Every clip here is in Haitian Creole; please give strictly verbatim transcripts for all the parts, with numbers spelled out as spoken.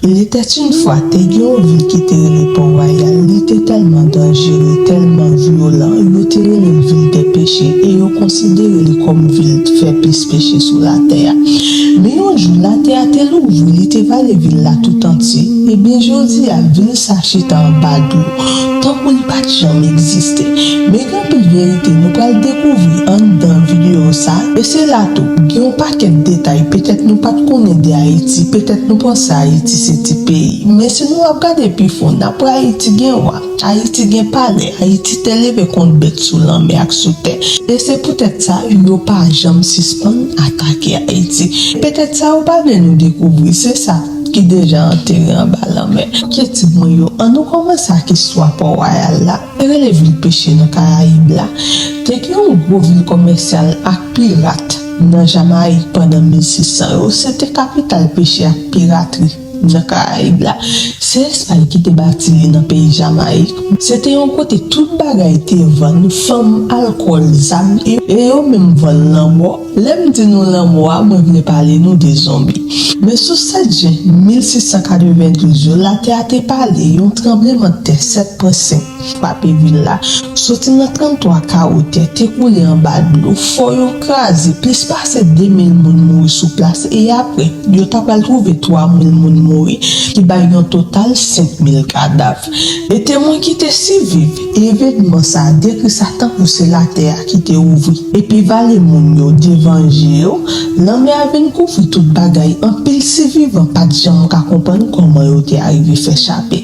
Il était une fois, te gen yon vil ki te rele Port Royal. Li te tèlman danjere, tèlman vyolan, yo te rele l vil dè peche e yo konsidere li kòm vil fè plis peche sou latè a. Men yon jou, latè a te louvri, li te vale vil la tout antye. Ebyen, jodi a, vil sa chita anba dlo, tankou li pa t janm egziste. Men gen anpil verite nou pral dekouvri anndan videyo sa, e se la tou, gen yon pakèt detay, petèt nou pa t konnen de Ayiti, petèt nou panse Ayiti se ti peyi. Men si nou ap gade pi fon, n ap wè Ayiti gen wa, Ayiti gen palè, Ayiti te leve kont bèt sou lanmè ak sou tè. E se poutèt sa, yo pa janm sispann atake Ayiti. Petèt sa yo pa vle nou dekouvri, se sa ki deja antere anba lanmè. Oke, timoun yo, ann nou kòmanse ak istwa Port Royal la. Te rele vil peche nan Karayib la. Te gen yon gwo vil kòmèsyal ak pirat nan Jamayik pandan mil sis san yo. Se te kapital peche ak piratri nan Karayib la. Se Espay ki te bati li nan peyi Jamayik. Se te yon kote tout bagay te vann, fanm, alkòl, zam, e, e yo menm vann lanmò. Lè m di nou lanmò a, mwen vle pale nou de zonbi. Men sou sèt jen mil sis san katrevendouz yo, latè a te pale, yon tranblemanntè sèt pwen senk frape vil la. Soti nan tranntwa kawo tè te koule anba dlo, fò yo kraze, plis pase de mil moun mouri sou plas, e apre, yo ta pral twouve twa mil moun mouri, ki bay yon total senk mil kadav. E temwen ki te siviv evenman sa a dekri sa tankou se latè a ki te ouvri, epi vale moun yo devan je yo, lanmè a vin kouvri tout bagay, anpil sivivan pa t janm ka konprann kòman yo te arive fè chape.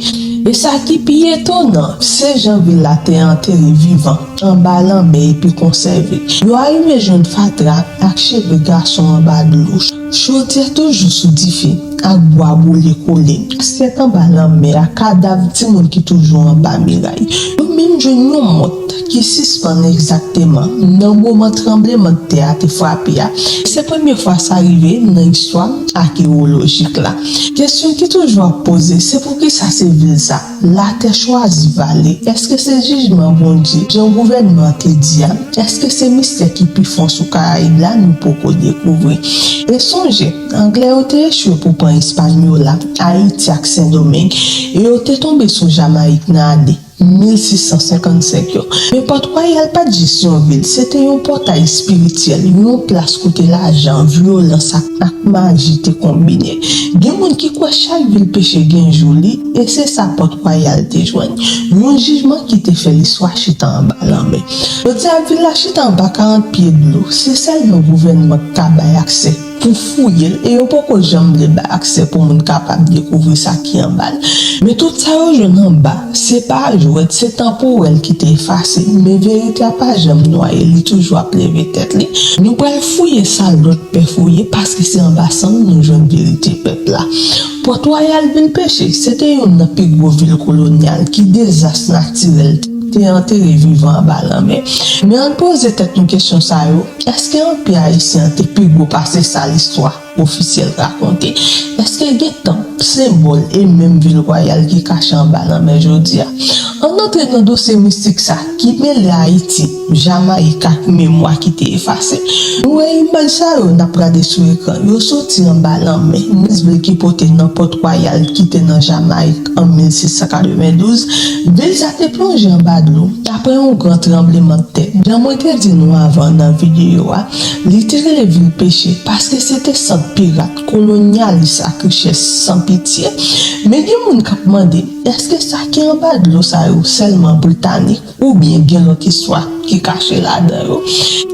E sa ki pi etonan, se jan vil la te antere vivan, anba lanmè epi konsève. Yo arive jwenn fatra ak cheve gason anba dlo. Chodyè toujou sou dife, ak bwa boule kole. Sèt anba lanmè a, kadav timoun ki toujou anba miray. Yo menm jwenn yon mont ki sispann egzakteman nan moman tranblemanntè a te frape a. Se premye fwa sa rive nan istwa akewolojik la. Kesyon ki toujou ap poze, se poukisa se vil sa latè chwazi vale? Èske se jijman Bondye, jan gouvènman an te di a? Èske se mistè ki pi fon sou Karayib la nou poko dekouvri? E sonje, Anglè yo te echwe pou pran Ispanyola, Ayiti ak Sendomeng, e yo te tonbe sou Jamayik nan ane mil sis san senkannsenk yo. Men Port Royal pa t jis yon vil, se te yon pòtay espirityèl, yon plas kote lajan, vyolans ak, ak maji te konbine. Gen moun ki kwè chak vil peche gen jou li, e se sa Port Royal te jwenn. Yon jijman ki te fè listwa chita anba lanmè. Jodi a, vil la chita anba karant pye dlo. Se sèlman gouvènman k ka bay aksè pou fouye l, e yo poko janm vle bay aksè pou moun kapab dekouvri sa ki anba l. Men tout sa yo jwenn anba, se pa jwèt, se tanporèl ki te efase, men verite a pa janm nwaye, li toujou ap leve tèt li. Nou pral fouye sa lòt pè fouye, paske se anba sann nou jwenn verite pèp la. Port Royal vin peche, se te youn nan pi gwo vil kolonyal ki dezas natirèl te antere vivan anba lanmè. Men ann poze tèt nou kesyon sa yo, èske Anpi Ayisyen an te pi gwo pase sa listwa ofisyèl rakonte? Èske gen tanp, senbòl e menm vil wayal ki kache anba lanmè jodi a? Ann antre nan dosye mistik sa ki mele Ayiti, Jamayik ak memwa ki te efase. Nou wè imaj sa yo n ap gade sou ekran, yo soti anba lanmè, nan vil ki pote non Port Royal ki te nan Jamayik an mil sis san katrevendouz. Vil sa te plonje anba dlo apre yon gran tranblemanntè. Jan mwen te di nou avan nan videyo a, li te rele vil peche paske se te sant pirat, kolonyalis ak richès san pitye. Men gen moun k ap mande, èske sa ki anba dlo sa yo sèlman britanik oubyen gen lòt istwa ki kache ladan yo?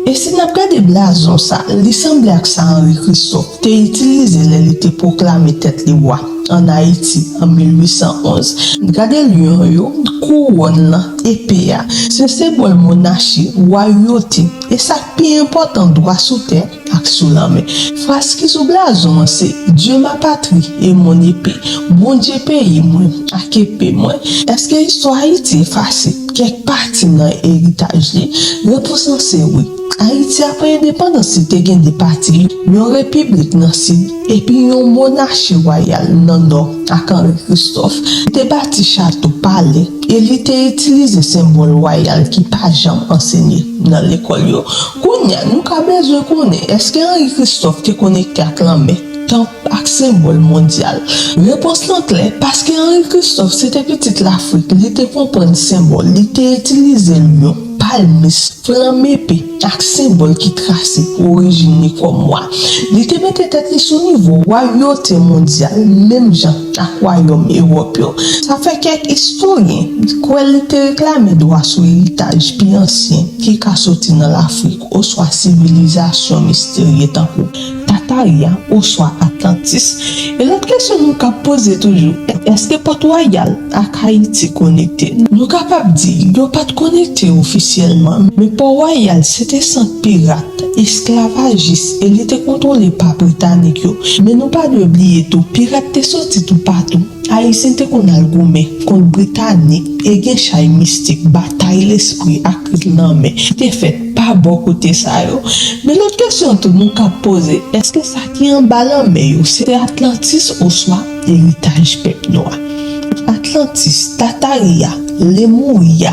E si n ap gade blazon sa, li sanble ak sa Henri Christophe te itilize lè li te pwoklame tèt li wa ann Ayiti an mil uit san onz. Gade lyon yo, kouwòn lan, epe a. Se senbòl monachi, wayote, e sa k pi enpòtan, dwa sou tè ak sou lanmè. Fraz ki sou blazon an se, Dieu ma patrie et mon épée, Bondye peyi mwen ak epe mwen. Èske istwa Ayiti efase kèk pati nan eritaj li? Repons lan se wi. Ayiti apre endepandans li te gen de pati, yon repiblik nan sid epi yon monachi wayal nan nò ak Henri Christophe. Li te bati chato, palè, e li te itilize senbòl wayal ki pa janm ansenye nan lekòl yo. Kounye a, nou ka bezwen konnen, èske Henri Christophe te konekte ak lanmè? tanp ak senbòl mondyal? Repons lan klè, paske Henri Christophe se te pitit Lafrik, li te konprann senbòl, li te itilize lyon, palmis, flanm epe ak senbòl ki trase orijin li kòm wa. Li te mete tèt li sou nivo wayote mondyal, menm jan ak wayòm Ewòp yo. Sa fè kèk istoryen kwè li te reklame dwa sou eritaj pi ansyen ki ka soti nan Lafrik oswa sivilizasyon misterye tankou Tataria oswa Atlantis. E lòt kesyon nou ka poze toujou, èske pòt wayal ak Ayiti konekte? Nou kapab di yo pa t konekte ofisyèlman, men pò wayal se te sant pirat, esklavajis, e li te kontwole pa Britanik yo. Men nou pa dwe bliye tou, pirat te soti toupatou. Ayisyen te konn al goumen kont Britanik e gen chay mistik, batay lespri ak lanmè ki te fèt pa bò kote sa yo. Men lòt kesyon tou nou ka poze, èske sa ki anba lanmè yo se Atlantis oswa eritaj pèp nwa? Atlantis, Tataria, Lemuria,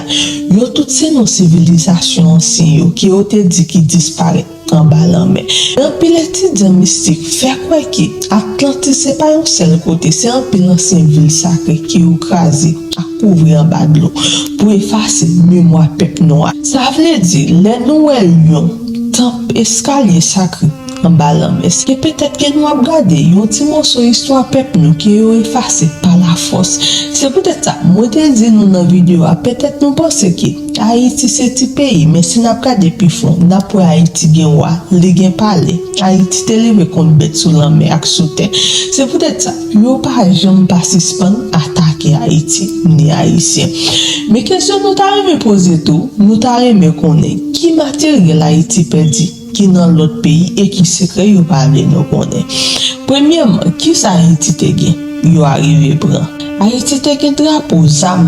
yo tout se non sivilizasyon ansyen yo ke yo te di ki disparèt anba lanmè. Anpil etidyan mistik fè kwè ke Atlantis se pa yon sèl kote, se anpil ansyen vil sakre ke yo kraze ak kouvri anba dlo pou efase memwa pèp nwa. Sa vle di, lè nou wè lyon, tanp, eskalye sakre anba lanmè, se petèt ke nou ap gade yon ti moso istwa pèp nou ke yo efase pa lafòs. Se poutèt sa, mwen te di nou nan videyo a, petèt nou panse ke Ayiti se ti peyi, men si n ap gade pi fon, n ap wè Ayiti gen wa, li gen palè. Ayiti te leve kont bèt sou lanmè ak sou tè. Se poutèt sa, yo pa janm pa sispann atake Ayiti, ni Ayisyen. Men kesyon nou ta renmen poze tou, nou ta renmen konnen ki materyèl Ayiti pèdi ki nan lòt peyi e ki sekrè yo pa vle nou konnen. Premyèman, kisa Ayiti te gen? Yo arive pran. Ayiti te gen drapo, zam,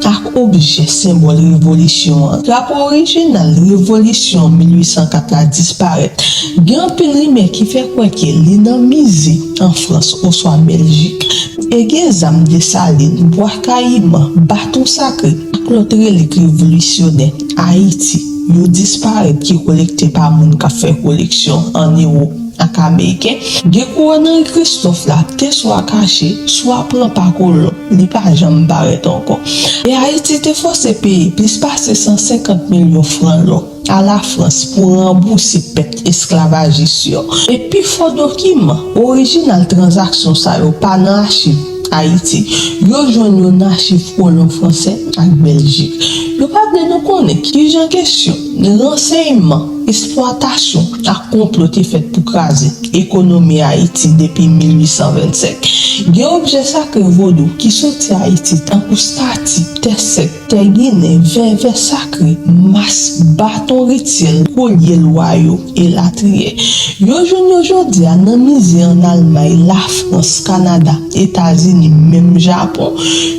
ak objè senbòl revolisyon an. Drapo orijinal revolisyon mil uit san kat la disparèt. Gen anpil rimè ki fè kwè ke li nan mize an Frans oswa Bèljik. E gen zam Desalin, Bwa Kayiman, baton sakre, ak lòt relik revolisyonè Ayiti yo disparèt ki kolekte pa moun k ap fè koleksyon ann Ewòp ak Ameriken. Gen kouwòn Henri Christophe la te swa kache, swa pran pa kolon, li pa janm parèt ankò. E Ayiti te fòse peye plis pase san senkant milyon fran lò a Lafrans pou ranbouse pèt esklavajis yo. E pifò dokiman orijinal tranzaksyon sa yo pa nan achiv Ayiti. Yo jwenn yo nan achiv kolon fransè ak Bèljik. Yo pa vle nou konnen kijan kesyon ransèyman, eksplwatasyon ak konplo te fèt pou kraze ekonomi Ayiti depi mil uit san vennsenk. Gen objè sakre vodou ki soti Ayiti, tankou stati, tè sèk, tè ginen, vèvè sakre, mas, baton rityèl, kolye lwa yo, elatriye. Yo jwenn yo jodi a nan mize ann Almay, Lafrans, Kanada, Etazini, menm Japon.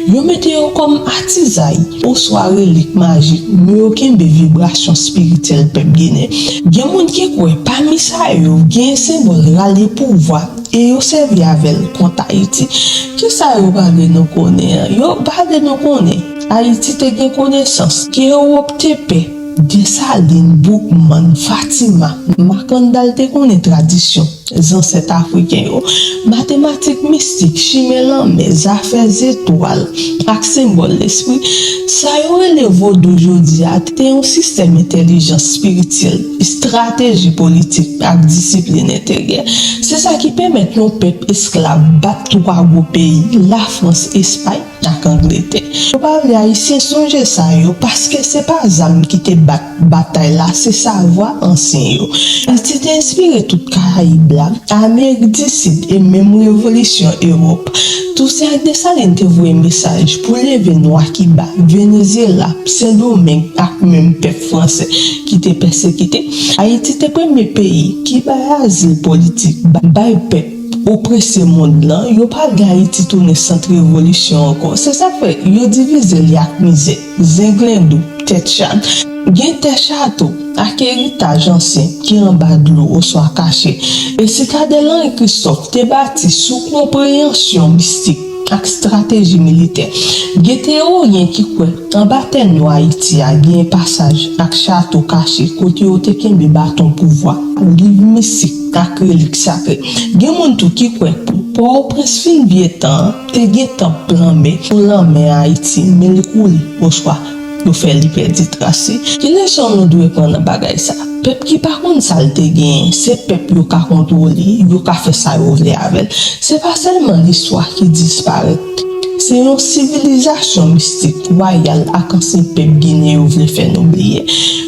Yo mete yo kòm atizay oswa relik majik, men yo kenbe vibrasyon espirityèl pèp ginen. Gen moun ki kwè pami sa yo gen senbòl rale pouvwa e yo sèvi avè l kont Ayiti. Kisa yo pa vle nou konnen an? Yo pa vle nou konnen Ayiti te gen konesans ke Ewòp te pè. Desalin, Boukman, Fatima, Makandal te konnen tradisyon zansèt afriken yo, matematik mistik, chimen lanmè, zafè zetwal ak senbòl lespri. Sa yo rele vodou jodi a te yon sistèm entèlijans espirityèl, estrateji politik ak disiplin enteryè. Se sa ki pèmèt yon pèp esklav bat twa gwo peyi, Lafrans, Espay, ak Angletè. Yo pa vle Ayisyen sonje sa yo, paske se pa zam ki te bat batay la, se savwa ansyen yo. Ayiti te enspire tout Karayib la, Amerik di Sid e menm revolisyon Ewòp. Tousen ak Desalin te voye mesaj pou leve nwa Kiba, Venezyela, Sendomeng ak menm pèp fransè ki te pèsekite. Ayiti te premye peyi ki bay azil politik, bay pèp oprese mond lan, yo pa vle Ayiti tounen sant revolisyon ankò. Se sa k fè yo divize li ak mizè, zenglendo, tèt chat. Gen tè chato ak eritaj ansyen ki anba dlo oswa kache. E sitadèl Henri Christophe te bati sou konpreyansyon mistik ak estrateji militè. Gen teyoryen ki kwè anba tè nò Ayiti a genyen pasaj ak chato kache kote yo te kenbe baton pouvwa, liv mistik ak relik sakre. Gen moun tou ki kwè pou Pòtoprens fin vye tan an, te gen tanp lanmè sou lanmè Ayiti, men li koule, oswa yo fè li pèdi tras li. Ki leson nou dwe pran nan bagay sa? Pèp ki pa konn sa l te genyen, se pèp yo ka kontwole, yo ka fè sa yo vle avè l. Se pa sèlman listwa ki disparèt. Se yon sivilizasyon mistik, wayal ak ansyen pèp ginen yo vle fè nou bliye.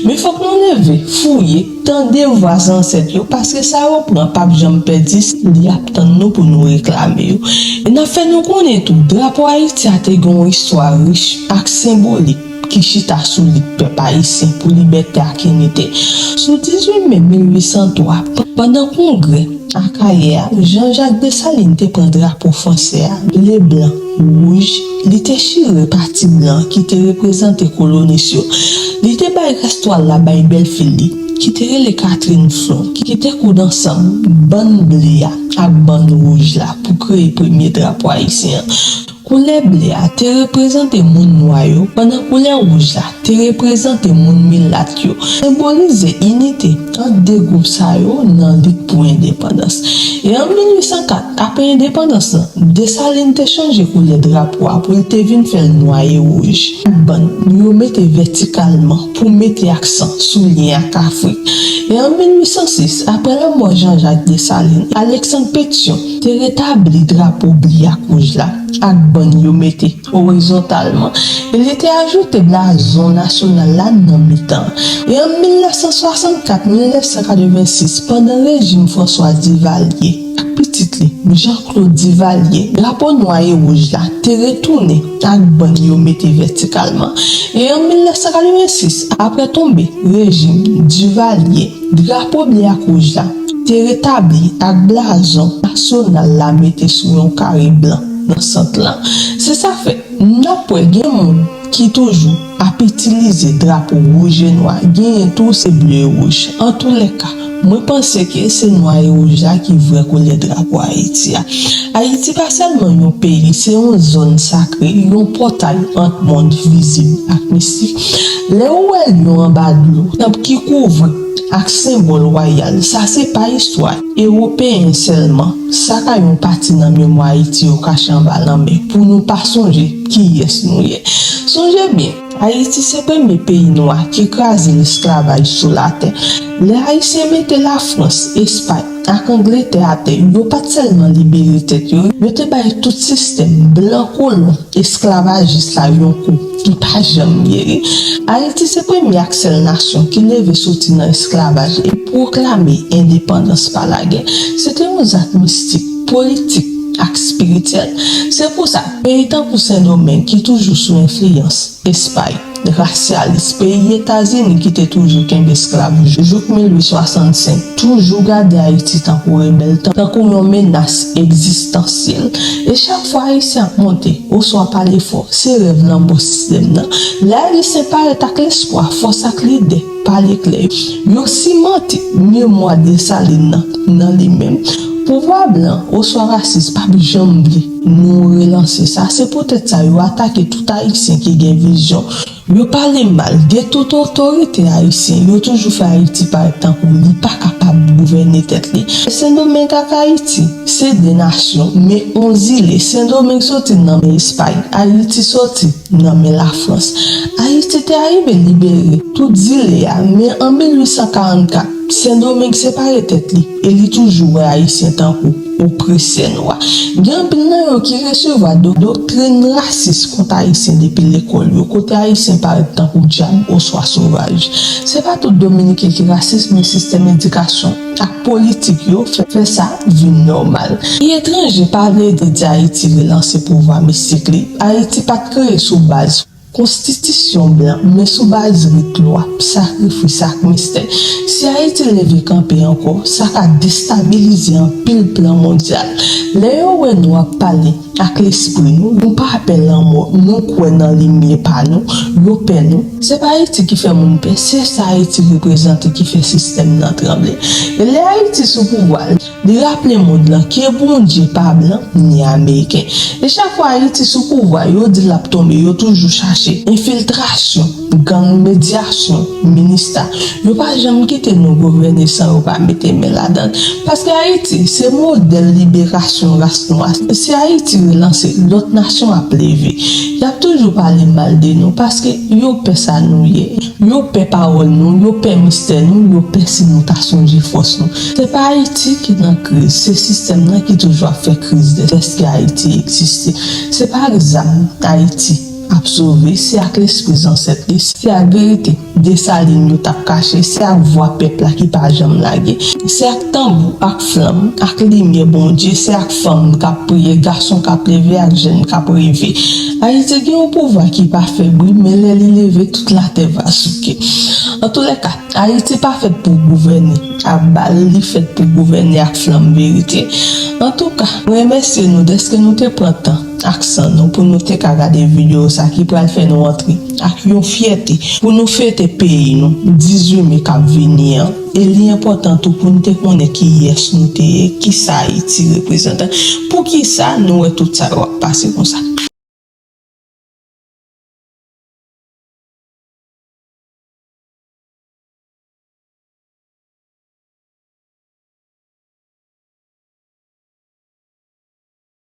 Men fòk nou leve, fouye, tande vwa zansèt yo, paske sa yo pran p ap janm pèdi, li ap tann nou pou nou reklame yo. E n ap fè nou konnen tou, drapo Ayiti a te gen yon istwa rich ak senbolik ki chita sou lit pèp ayisyen pou libète ak inite. Sou dizuit me mil uit san twa, pandan kongrè Akayè a, Jean-Jacques Dessalines te pran drapo fransè a, ble, blan, wouj. Li te chire pati blan ki te reprezante kolonis yo. Li te bay rès twal la bay bèlfi li, ki te rele Catherine Flon, ki te koud ansanm bann ble a ak bann wouj la pou kreye premye drapo ayisyen an. Koulè ble a te reprezante moun nwa yo, pandan koulè wouj la te reprezante moun milat yo. Senbolize inite ant de gwoup sa yo nan lit pou endepandans. E an mil uit san kat, apre endepandans lan, Desalin te chanje koulè drapo a pou l te vin fè l nwa e wouj. Ak bann yo mete vètikalman pou mete aksan sou lyen ak Afrik. E an mil uit san sis, apre lanmò Jean-Jacques Dessalines, Alexandre Pétion te retabli drapo ble ak wouj la ak bann yo mete orizontalman, e li te ajoute blazon nasyonal la nan mitan. E an mil nèf san swasannkat, mil nèf san katrevensis, pandan rejim François Duvalier ak pitit li, Jean-Claude Duvalier, drapo nwa e wouj la te retounen ak bann yo mete vètikalman. E an mil nèf san katrevensis, apre tonbe rejim Duvalier, drapo ble ak wouj la te retabli ak blazon nasyonal la mete sou yon kare blan nan sant lan. Se sa fè n ap wè gen moun ki toujou ap itilize drapo wouj e nwa, genyen tou se ble e wouj. Antoulèka, mwen panse ke se nwa e wouj la ki vrè koulè drapo Ayiti a. Ayiti pa sèlman yon peyi, se yon zòn sakre, yon pòtay ant mond vizib ak mistik. Lè ou wè lyon anba dlo, tanp ki kouvri ak senbòl wayal, sa se pa istwa ewopeyen sèlman. Sa ka yon pati nan memwa Ayiti yo kache anba lanmè pou nou pa sonje kiyès nou ye. Sonje byen, Ayiti se premye peyi nwa ki kraze lesklavaj sou latè. Lè Ayisyen mete Lafrans, Espay ak Angletè atè, yo pa t sèlman libere tèt yo, yo te bay tout sistèm blan kolon esklavajis la yon kou ki pa janm geri. Ayiti se premye ak sèl nasyon ki leve soti nan esklavaj e pwoklame endepandans pa lagè. Se te yon zak mistik, politik ak espirityèl. Se pou sa, peyi tankou Sendomeng ki toujou sou enfliyans Espay, rasyalis, peyi Etazini ki te toujou kenbe esklav jouk mil uit swasannsenk, toujou gade Ayiti tankou rebèl, tankou yon menas egzistansyèl. E chak fwa Ayisyen ap monte oswa pale fò, se rèv lanmò sistèm nan. Lè Ayisyen parèt ak lespwa, fòs ak lide pale klè, yo simante memwa Desalin nan nan li menm. Pouvwa blan oswa rasis p ap janm vle nou relanse sa. Se poutèt sa yo atake tout Ayisyen ki gen vizyon. Yo pale mal de tout otorite ayisyen. Yo toujou fè Ayiti parèt tankou li pa kapab gouvène tèt li. Sendomeng ak Ayiti se de nasyon, men on zile. Sendomeng soti nan men Espay, Ayiti soti nan men Lafrans. Ayiti te arive libere tout zile a, men an mil uit san karannkat, Sendomeng separe tèt li e li toujou wè Ayisyen tankou opresè nwa. Gen anpil nan yo ki resevwa do- doktrin rasis kont Ayisyen depi lekòl yo, kote Ayisyen parèt tankou dyab oswa sovaj. Se pa tout Dominiken ki rasis, men sistèm edikasyon ak politik yo fè, fè sa vin nòmal. Peyi etranje pa vle di Ayiti relanse pouvwa mistik li. Ayiti pa t kreye sou baz Konstitisyon blan, men sou baz rit, lwa, sakrifis ak mistè. Si Ayiti leve kanpe ankò, sa ka destabilize anpil plan mondyal. Lè yo wè nou ap pale ak lespri nou, nou pa pè lanmò, nou kwè nan limyè pa nou, yo pè nou. Se pa Ayiti ki fè moun pè, se sa Ayiti reprezante ki fè sistèm nan tranble. E lè Ayiti sou pouvwa, li raple mond lan ke Bondye pa blan ni ameriken. E chak fwa Ayiti sou pouvwa, yo di l ap tonbe, yo toujou chache enfiltrasyon, gang, medyasyon, minista. Yo pa janm kite nou gouvène san yo pa mete men ladan l. Paske Ayiti se modèl liberasyon ras nwa. Si Ayiti relanse, lòt nasyon ap leve. Y ap toujou pale mal de nou paske yo pè sa nou ye. Yo pè pawòl nou, yo pè mistè nou, yo pè si nou ta sonje fòs nou. Se pa Ayiti ki nan kriz, se sistèm nan ki toujou ap fè kriz dèske Ayiti egziste. Se pa ak zam Ayiti ap sove, se ak lespri zansèt li, se ak verite Desalin yo t ap kache, se ak vwa pèp la ki pa janm lage, se ak tanbou, ak flanm, ak limyè Bondye, se ak fanm k ap priye, gason k ap leve, ak jèn k ap reve. Ayiti gen yon pouvwa ki pa fèb, wi, men lè li leve, tout latè va souke. Antoulèka, Ayiti pa fèt pou gouvène ak bal, li fèt pou gouvène ak flanm verite. Antouka, mwen remèsye nou dèske nou te pran tan ak san nou pou nou te ka gade videyo sa ki pral fè nou antre ak yon fyète pou nou fete peyi nou dizuit me k ap vini an. E li enpòtan tou pou nou te konnen kiyès nou te ye, kisa Ayiti reprezante, poukisa nou wè tout sa yo ap pase konsa.